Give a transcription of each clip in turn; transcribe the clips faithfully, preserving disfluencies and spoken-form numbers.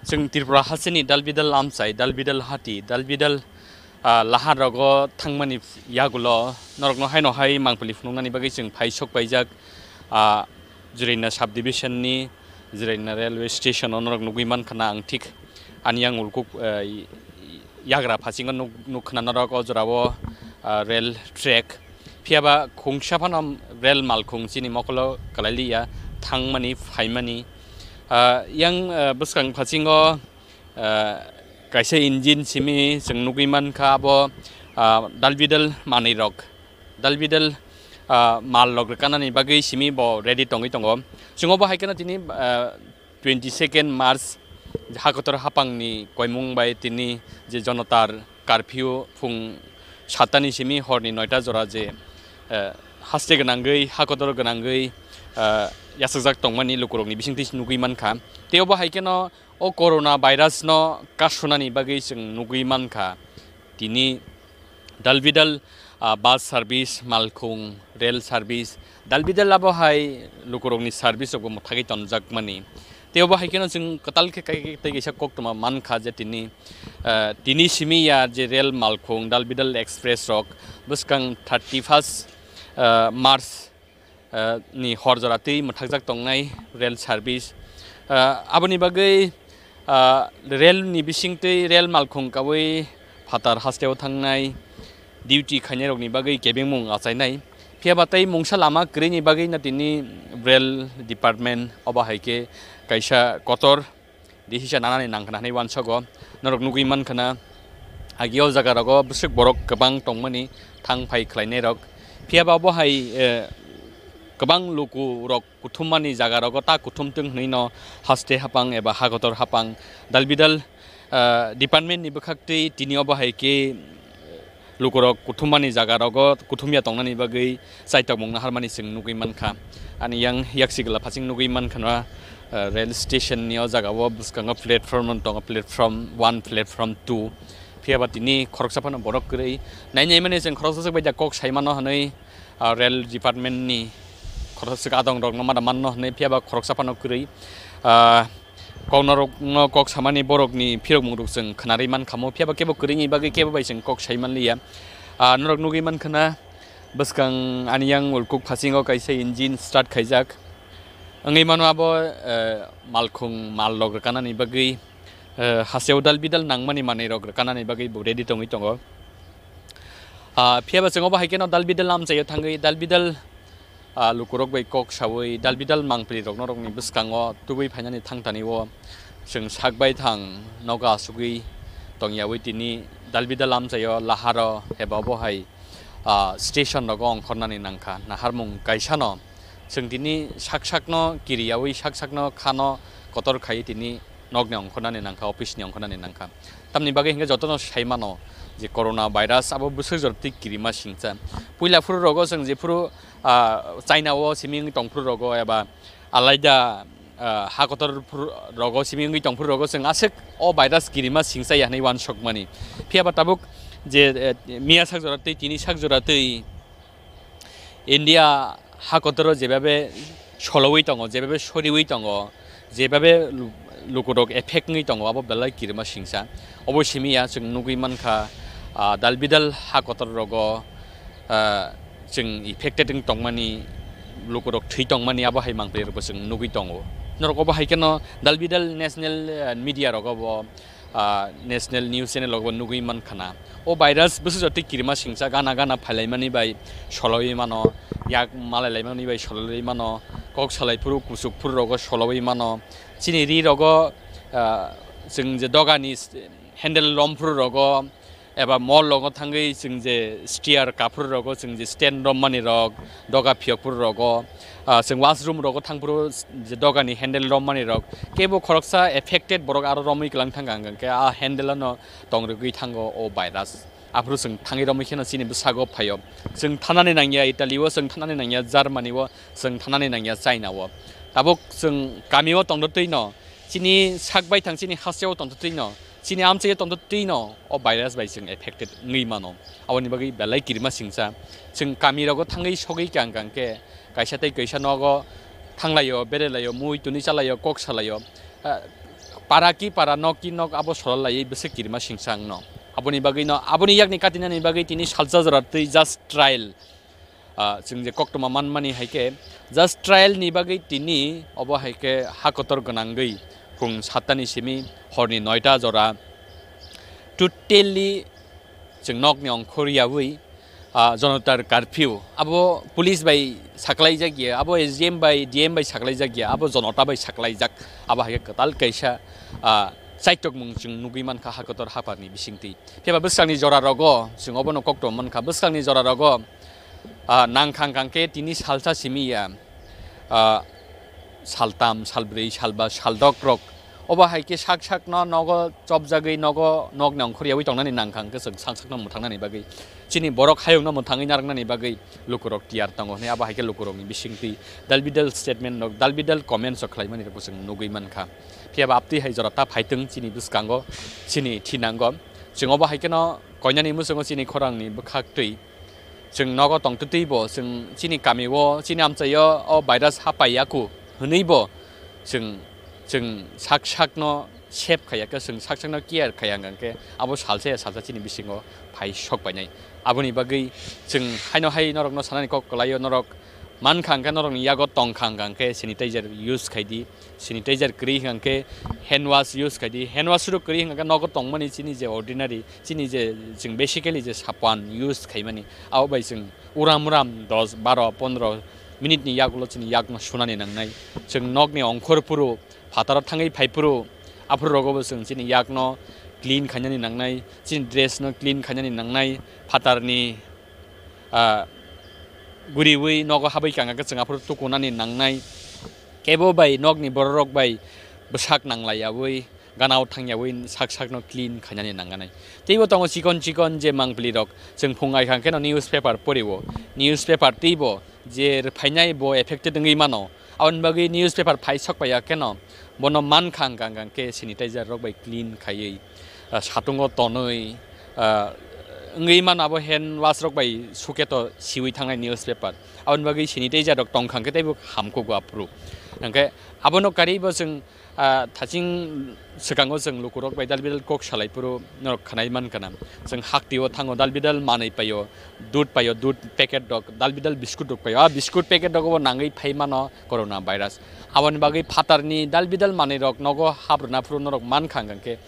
Chwng Tripura hasteni dalbidal amchai, dalbidal hati, dalbidal, ah, lahan rogo thangmani yagulo norokno haino hai mangpili phunuknani bagwi chwng phai sok paijak, ah, Jirina subdivision ni Jirina railway station o norok nugwi mankha na ang thik ani yang ulkuk, eh, yagra phasingo nuk, nuk khna norok o jorao, ah, rail track. Phiyaba khungsa phano rail malkhung chini mokolo kwlailiya thangmani, phaimani. Ah, yang, ah, bwskang phasingo, ah, kaisa engine simi chwng nugwi mankha abo, ah, dalbidal manwi rok, dalbidal, ah, mal rok rwkanani bagwi simi bo ready tongwi tongo. Chwng obo hai kheno tini, ah, twenty second March hakotor hapangni koimung bai tini je jonotar curfew phung satta ni simi horni noita jora je, eh, haste gwnangwi, hakotor gwnangwi, eh, yachakjak tongmani lukurokni bisingtwi nugwi mankha. Tei obo hai kheno o corona virus no kasunani bagwi chwng nugwi mankha. Tini dalbidal, ah, bus service, malkhung, rail service, dalbidal abo hai lukurokni service rokbo mwthagwi tonjakmani. Tei obo hai kheno chwng kwtal khe kai-, tei kaisa koktwma mankha je tini, ah, tini simi ya je rail malkhung, dalbidal express rok bwskang thirty first, ah, March, ah, ni hor jora twi mwthakjak tongnai rail service. Ah, aboni bagwi, ah, rail ni bisingtwi rail malkhung kawi phatar hasteo thangnai duty khainairokni bagwi kebengmung achainai. Phiyaba tei mungsa lama kwrwini bagwi no tini rail department obo hai khe kaisa kotor decision nanani nangkhna hwnwi uansogo. Norok nugwi mankha na, agi o jaga rogo bwswk borok kwbang tongmani thang phai khlainai rok. Phiyaba obo hai, eh, kwbang luku rok kuthum mani jaga rogo ta kuthum twng hwnwi no haste hapang eba hakotor hapang dalbidal, eh, department ni bwkhak twi tini obo hai khe lukurok kuthumani jaga rogo kuthumya tongnani bagwi chaitok mung naharmani chwng nugwi mankha. Ani yang yaksigla phasing nugwi mankha na, eh, rail station ni o jaga o bwskango platform tongo, platform one, platform two. Phiyaba tini khoroksa phano borok kwrwi. Nainai mani chwng khoroksa swk bai da kok sai mano hwnwi, ah, rail department ni khoroksa swk adong rok no mada manno hwnwi, phiyaba khoroksa phano kwrwi. Ah, Kok norokno kok samani borokni phirokmungrok chwng khnarwi mankha mo, phiyaba kebo kwrwini bagwi kebo bai chwng kok sai manliya. Ah, norok nugwi mankha na, bwskang ani yang ulkuk phasingo kaisa engine start khaijak. Wngwi mano abo, eh, malkhung mallok rwkanani bagwi, eh, hasteo dal bidal nangmani manwirok rwkanani bagwi bo ready tongwi tongo. Ah, phiyaba chwng obo hai kheno dal bidal amchaio thangwi dal bidal, ah, lukurok bai kok saui dal bidal mangpili rok norokni bwskango tubui phainani thangtani o chwng sak bai thang nogo asugwi tongyaui tini dal bidal amchaio laharo eba obo hai, ah, station rogo ongkhornani nangkha. Naharmung kaisano chwng tini sak sakno kiriyaui sak sakno khano kotor khai tini nokni ongkhornani nangkha, office ni ongkhornani nangkha. Tamni bagwi hinkhe jotono sai mano je corona virus abo bwswk jora twi kirima singcha. Puila phuru rogo chwng jephuru, ah, China o simi wngwi tong phuru rogo eba alaida, ah, ha kotor phuru rogo simi wngwi tong phuru rogo chwng aswk o virus kirima singcha ya hwnwi uansukmani. Phiyaba tabuk je, eh, miya sak jora twi tini sak jora twi India ha kotoro jebabe solowi tongo, jebabe soriwi tongo, jebabe lu-, lukurok effect wngwi tongo, abo belai kirima singsa. Obo simi ya chwng nugwi mankha, ah, dal bidal ha kotor rogo, ah, chwng affected wng tongmani, lukurok thwi tongmani, abo hai mangpili rokbo chwng nugwi tongo. Norok obo hai kheno dal bidal national, ah, media rogo bo ah, national news channel rogo nugwi mankha na. O virus bwswk jotwi kirima singcha gana gana phailaimani bai solowi mano, yak malailaimani bai solowi mano, kok salai phuru kuchuk phuru rogo solowi mano. Chini ri rogo, ah, chwng je dogani s-, handle lom phuru rogo eba mall rogo thangwi chwng je stair kaphuru rogo chwng je stand rommani rok, doga phiyok phuru rogo, ah, chwng washroom rogo thang phuru je dogani handle rommani rok kebo khoroksa affected borok aro romwi kwlang thangkha, hwnkhe a handle no tong rwgwi thango o virus. Aphuru chwng thangwi romwi kheno chini bwsago phaio. Chwng thanani nangya Italy o, chwng thanani nangya Germany o, chwng thanani nangya China o. Tabuk chwng kami o tongtwtwi no, chini sak baithang chini hasteo tongtwtwi no, chini amchaio tongtwtwi no o virus bai chwng affected wngwi mano. Aboni bagwi belai kirima singcha. Chwng kami rogo thangwi sogwi kang kang khe kaisa tei kaisa nogo thanglaio, berelaio, mui tuni chalaio, kok salaio. Ah, para ki para, nok ki nok, abo solal laiwi bwswk kirima singsa wngno. Aboni bagwino, aboni yakni katinani bagwi tini salsa jora twi just trial. Ah, chwng je koktwma manmani hai khe, just trial ni bagwi tini obo hai khe ha kotor gwnangwi pung satta ni simi horni noita jora totally chwng nokni ongkhor yaui, ah, jonotar curfew, abo police bai saklaijak ya, abo S D M bai, D M bai saklaijak ya, abo jonota bai saklaijak, abo hai khe kwtal kaisa, ah, chaitokmung chwng nugwi mankha ha kotor haphar ni bisingtwi. Phiya ba bwskangni jora rogo chwng obono koktwma mankha, bwskangni jora rogo, ah, nangkhang khang khe tini salsa simi ya, ah, saltam, salbrwi, salba, saldok rok. Obo hai khe sak sakno nogo chopjagwi nogo nokni ongkhor yaui tongnani nangkhang khe chwng sak sakno mwthangnani bagwi, chini borok hayungno mwthangwi narwknani bagwi lukurok tiyar tongo hwnwi abo hai khe lukurokni bisingtwi dalbidal statement rok, dalbidal comments rok khlaimani rokbo chwng nugwi mankha. Phiya ba abtwi hai jora ta phaitwng chini bwskango, chini thinango. Chwng obo hai kheno koinani muchungo chini khorangni bwkhak twi. Chwng nogo tongtwtwibo, chwng chini kamio, chini amchaio o virus hapai yaku hwnwibo chwng, chwng sak sakno save khaiya khe, chwng sak sakno care khaiya hwnkha khe abo salsa ya salsa chini bisingo phai sok painai. Aboni bagwi chwng haino hai norokno sanani kok kwlaio, norok mankha hwnkhe, norokni yago tongkha hwnkha khe sanitizer use khai di. Sanitizer kwrwi hwnkha khe hand wash use khai di. Hand wash rok kwrwi hwnkha khe nogo tongmani chini je ordinary, chini je chwng basically je sapan use khaimani, abo bai chwng uram uram dos, baro, pondro minute ni yagulo chini yakno sunani nangnai. Chwng nokni ongkhor phuru, phataro thangwi phai phuru, aphuru rogobo chwng chini yakno clean khainani nangnai, chini dress no clean khainani nangnai, phatarni, ah, guriwi nogo habwi kha hwnkha khe chwng aphuru tukunani nangnai. Kebo bai nokni bororok bai bwsak nanglaiyawi, ganao thangyawi sak sakno clean khainani nangani. Teibo tongo chikon chikon je mangpili rok, chwng phung ai kha kheno newspaper porio, newspaper teibo je rwphainai bo affected wngwi mano. Aboni bagwi newspaper phai sok paiya kheno bono mankha hwnkha hwnkha khe sanitizer rok bai clean khaiwi, ah, satungo tonwi, ah, wngwi mano abo hand wash rok bai suketo siwi thangnai newspaper. Aboni bagwi sanitizer rok tongkha hwnkhe teibo hamkhugo aphuru. Hwnkhe abono karwi bo chwng, ah, thaching swkango chwng lukurok bai dal bidal kok salai phuru norok khnai mankha na. Chwng haktio thango dal bidal manwi paio, dudh paio, dudh packet rok, dal bidal biscuit rok paio. Ah, biscuit packet rok bo nangwi phai mano corona virus. Aboni bagwi phatarni dal bidal manwi rok nogo habrwna phuru norok mankha hwnkha khe,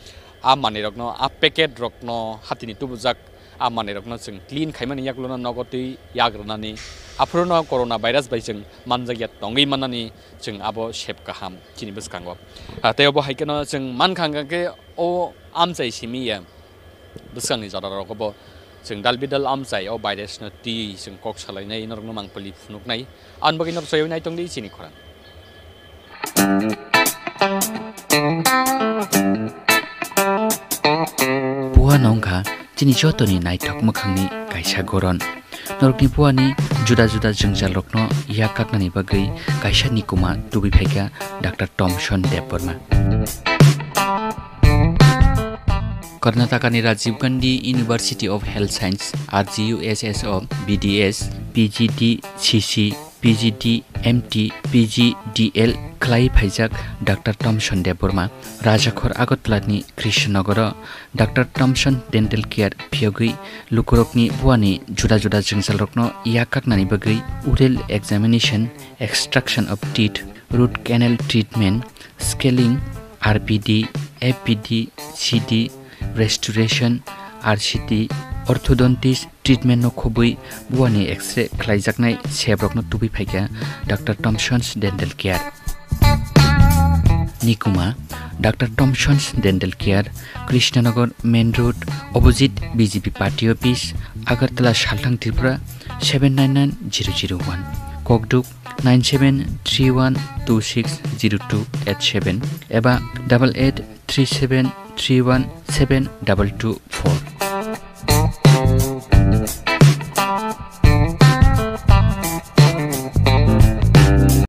ah manwi rokno, ah packet rokno hatini tubujak, ah manwi rokno chwng clean khaimani yagulono nogo twi yak rwnani, aphuru no corona virus bai chwng manjakya tongwi mannani chwng abo sep kaham chini bwskango. Ah, tei obo hai kheno chwng mankha hwnkha khe o amchai simi ya bwskangni jora rogo bo chwng dal bidal amchai o virus no twi chwng kok salainai norokno mangpili phunuknai. Aboni bagwi norok soyoi nai tongdi chini khorang. Puano wngkha chini jotoni naithok mwkhangni kaisa goron. Norokni puani juda juda jwngjalrokno yak kaknani bagwi kaisa nikuma tubui phaikha Doctor Thomson Debbarma. Karnatakani Rajiv Gandhi University of Health Science, R G U S S o B D S, P G D C C, P G D M T, P G D L khlai phaijak Doctor Thomson Debbarma Rajakhor Agartala ni Krishnanagar o Doctor Thomson Dental Care phiyogwi lukurokni buani juda juda jwngjalrokno yak kaknani bagwi oral examination, extraction of teeth, root canal treatment, scaling, R P D, F P D, C D, restoration, R C T, orthodontist treatment no khobwi buani X-ray khlaijaknai sebrokno tubui phaikha Doctor Thomson's Dental Care. Nikuma, Doctor Thomson's Dental Care, Krishnanagar Main Road, opposite B J P Party Office, Agartala, Salthang, Tripura, seven nine nine zero zero one. Kokduk, nine seven three one two six zero two eight seven eba double eight three seven three one seven double two four.